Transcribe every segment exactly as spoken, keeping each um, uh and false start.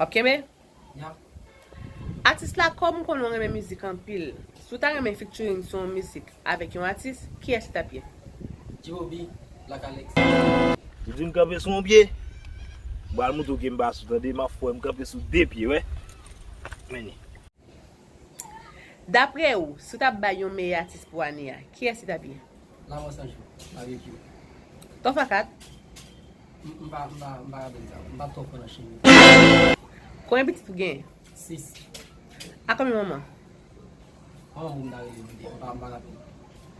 W ap kenbe? Ya. Atis la, kòm m konnen w renmen mizik anpil, si w ta renmen featuring sou yon mizik avèk yon atis, kiyès li t ap ye? G O B, Black Alex. Ou di m kanpe sou yon pye? M pral montre w ke m pa sou, tande, m ap fè w, m kanpe sou de pye, wè. Men li. Daprè ou, si w t ap bay yon meyè atis pou ane a, kiyès li t ap ye? Lamò Sanjou, Barbecue. Tòfa kat. M, m pa, m pa, m pa ka di sa. M pa twò fò nan chimi. Konbyen pitit ou genyen? Sis. A konbyen manman? Manman pou m ta rele pito. M pa, m pa rapele.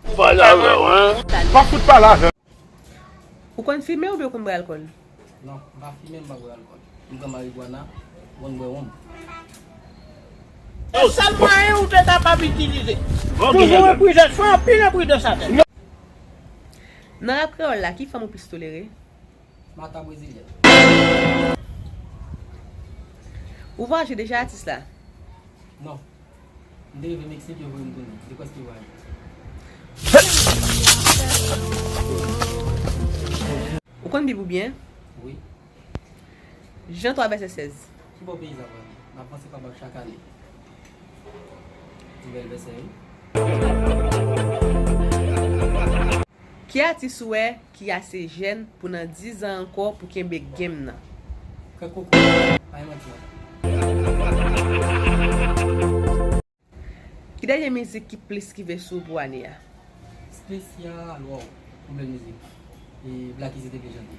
Ou pale avè w, hein? Pa fout pale avè m. Ou konn fimen oubyen ou konn bwè alkòl? Non, m pa fimen, m pa bwè alkòl. M pran marigwana, m konn bwè wonm. E sèl mwayen ou te kapab itilize. Toujou enpridans, fè anpil enpridans atè. Nan rap kreyòl la, ki fanm ou plis tolere? Mata brezilyèn. Ou vwayaje deja, atis la? Non. M te rive Meksik, yo voye m tounen. M te prèske vwayaje. Ou konn Bib ou byen? Wi. Jan twa vèsè sèz. Ki bò peyi sa pral ye? M ap panse pa Bak chak ane. Yon bèl vèsè, wi. Ki atis ou wè ki ase jèn pou nan diz an ankò pou kenbe game nan? Kèk koko, pa gen manti. Ki dènye mizik ki plis rive sou ou pou ane a? Spesyal, wow, yon bèl mizik. E Black Easy te vle chante.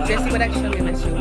Jesse Production remèsye w.